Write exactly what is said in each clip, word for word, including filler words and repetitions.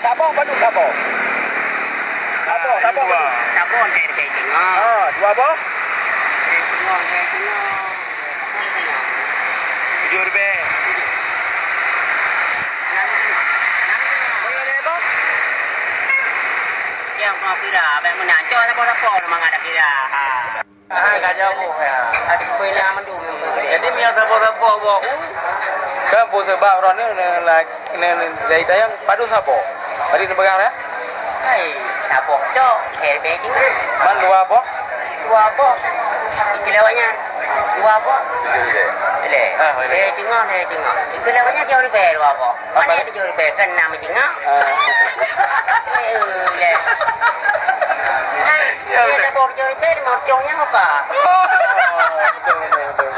Saboh padum saboh? Saboh, saboh padum? Saboh lhèe ribèe singoh. Ha, dua boh? Lhèe singoh, lhèe singoh. Tujoh ribèe. Nyang mau kira, bèk meunan. Cok saboh-saboh mangat dak kira. Ha. Ah, ka jauh, ya. Aduh, bela mandum. Jadi, meunyoe saboh-saboh boh u, kan peue sabab droeneuh, neu-, la-, neu-, neu-, dari tayang padum saboh. Tadi neupeugah dah? Hai, saboh tok, lhèe ribèe singoh. Man dua boh? Dua boh. Itu lewatnya. Dua boh. Tujoh ribèe. Boleh. Ah, boleh. Lhèe singoh, lhèe singoh. Itu lewatnya tujoh ribèe dua boh. Mana tujoh ribèe? Kan enam singoh. Ah. Eh, eh, ya. Hai, ya, dia betul. Dah bawa tujoh ribèe, lima ratus nyan apa? Oh, betul, betul, betul.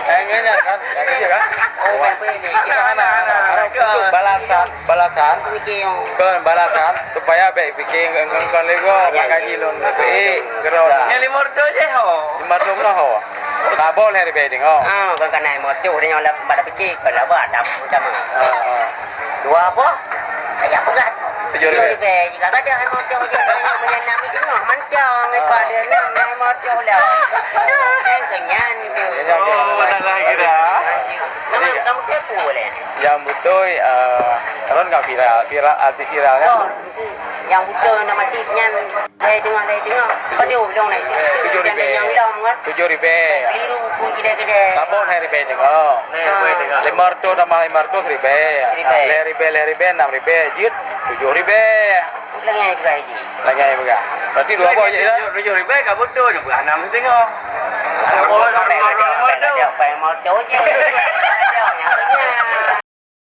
Eh, enggak, enggak, kan? Enggak, iya, kan? Oh, bukan boleh. Nah, nah, nah, nah, nah. Balasan, balasan. Mikir yang Kon balasan supaya bèk pikir ngon, ngon, ngon lego, ya, maka ya. Jilon, eh, gerau. Yang lima ratus je, ho. Lima ratus lah, ho. Saboh lhèe ribèe singoh. Ah, bukan kena lima ratus, dia yang lah pada pikir, kalau apa, tak, tak. Ah, ah. Dua apa? Saya pegat. Tujoh ribèe. Tujoh ribèe. Jika ada lima ratus je, meunyoe enam singoh, mancang, ah, lepas dia enam, lima ratus lah. Kan kenyan tu. Kenyan, kenyan. Oh, masalah kira. Nama kamu kepo boleh? Nyang beutôi, eh, ron ka viral, viral, artis viral kan? Oh, nyang beutôi nama artis nyan, lhèe singoh, lhèe singoh. Padum dong lhèe singoh. Tujoh ribèe. Nyang lom kan? Tujoh ribèe. Keliru ku kidai-kidai. Saboh lhèe ribèe singoh. Lhèe ribèe singoh. Lima ratus tambah lima ratus ribèe. Ribèe. Lhèe ribèe, lhèe ribèe, enam ribèe. Jeuet tujoh ribèe. Lagèe juga haji. Lagèe juga. Berarti dua boh je lah. Tujoh ribèe ka beutôi, nyoe beurah enam singoh. Ada boh, ada boh, ada boh. Ada boh, ada boh, ada boh je.